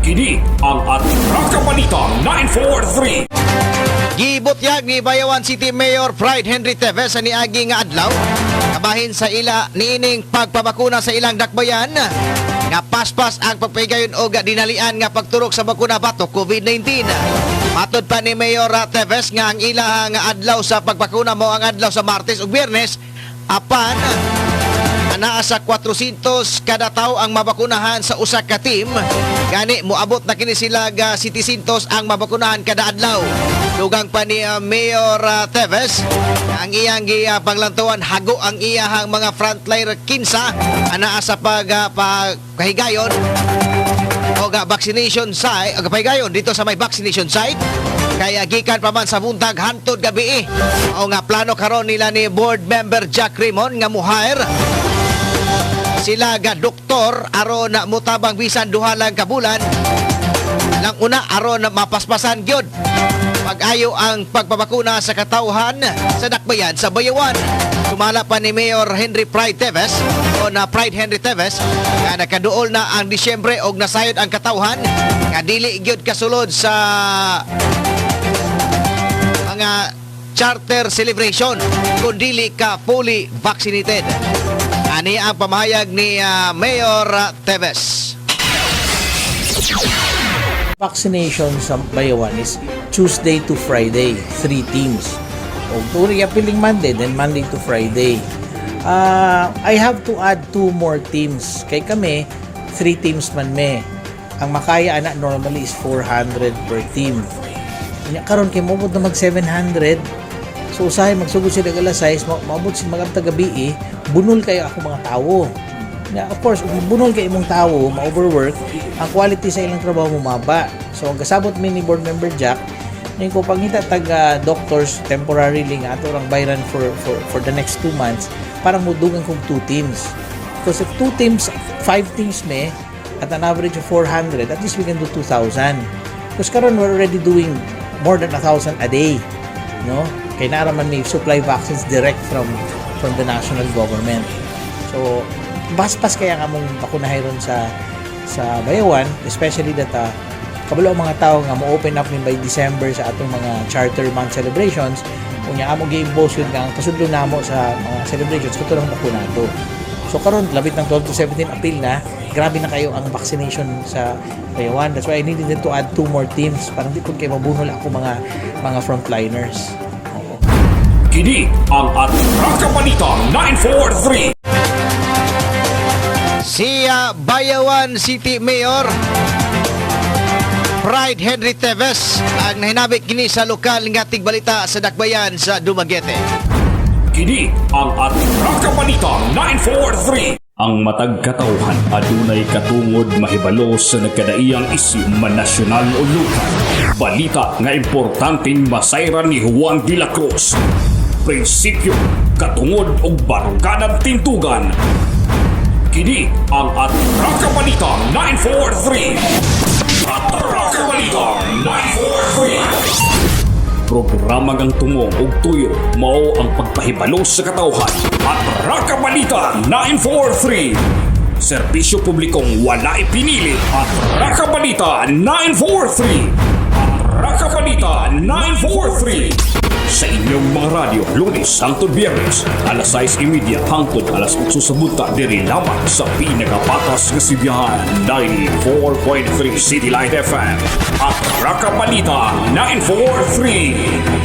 Kini ang Atraka Balita 943. Gibutyag ni Bayawan City Mayor Pride Henry Teves sa niagi nga adlaw kabahin sa ila niining pagpabakuna sa ilang dakbayan nga paspas ang pagpahigayon og dinalian nga pagturok sa bakuna batok COVID-19. Matod pa ni Mayor Teves nga ang ilang adlaw sa pagbakuna mao ang adlaw sa Martes ug Biyernes, apan anaa sa 400 kada tawo ang mabakunahan sa usa ka team. Gani moabot na kini sila ga 700 ang mabakunahan kada adlaw. Dugang pa ni Mayor Teves nga ang iyang gipanglantawan, hago ang iyahang mga frontliner kinsa anaa sa pagkahigayon o ga vaccination site o pahigayon dito sa may vaccination site, kaya gikan pa man sa buntag hantod gabi. O nga plano karon nila ni board member Jack Raymond nga mo-hire sila ga doktor aron na mutabang bisan 2 lang ka bulan lang una aron na mapaspasan gyud pag-ayo ang pagpabakuna sa katawhan sa dakbayan sa Bayawan. Sumala pa ni Mayor Henry Pride Teves o na Pride Henry Teves nga nakaduol na ang Disyembre og nasayod ang katawhan nga dili gyud kasulod sa mga charter celebration kung dili ka fully vaccinated. Ani ang pamahayag ni Mayor Teves. Vaccination sa Bayawan is Tuesday to Friday, three teams. O turi piling Monday, then Monday to Friday. I have to add two more teams. Kay kami, three teams man me. Ang makaya ana normally is 400 per team. Nya karon kay moabot na mag 700. So usahay magsugod sila alas 6, maabot sila mag gabi eh, bunol kayo ako mga tawo. Na, of course, kung bunol kay imong tawo, ma-overwork, ang quality sa ilang trabaho mumaba. So ang kasabot mi ni board member Jack, ngayon ko pangita taga doctors temporarily nga ato rang bayran for the next 2 months para mudugang kog two teams. Because if two teams, five teams me, at an average of 400, at least we can do 2,000. Because karon we're already doing more than 1,000 a day. No? Kay naa raman may supply vaccines direct from the national government. So, paspas kaya nga mong bakunahay ron sa Bayawan, especially that kabalo ang mga tao nga mo-open up min by December sa atong mga charter month celebrations. Unya amo gi-impose yun nga ang pasudlo namo sa mga celebrations kato lang bakunado. So karon labit ng 12 to 17 appeal na, grabe na kayo ang vaccination sa Bayawan. That's why I needed to add two more teams para hindi po kayo mabunol ako mga frontliners. Oo. Kini ang Atraka Balita 943. Si Bayawan City Mayor Pride Henry Teves ang nahinabik kini sa lokal nga tigbalita sa Dakbayan sa Dumaguete. Kini ang Atraka Balita 943. Ang matag katawhan adunay katungod mahibalo sa nagkadaiyang isyu, man nasyonal o lokal. Balita nga importanteng masayran ni Juan de la Cruz. Prinsipyo, katungod ug baruganan tintugan. Kini ang Atraka Balita 943. Atraka Balita 943. Programa ngang tumong ug tuyo mao ang pagpahibalo sa katawhan. Atraka Balita 943. Serbisyo publikong wala ipinili. Atraka Balita 943. Atraka Balita 943. Sa inyong mga radyo, Lunes hangtod Biyernes, alas 6:30 hangtod alas 8 sa buntag, diri lamang sa pinakapatas nga sibihan, 94.3 City Light FM. Atraka Balita 943.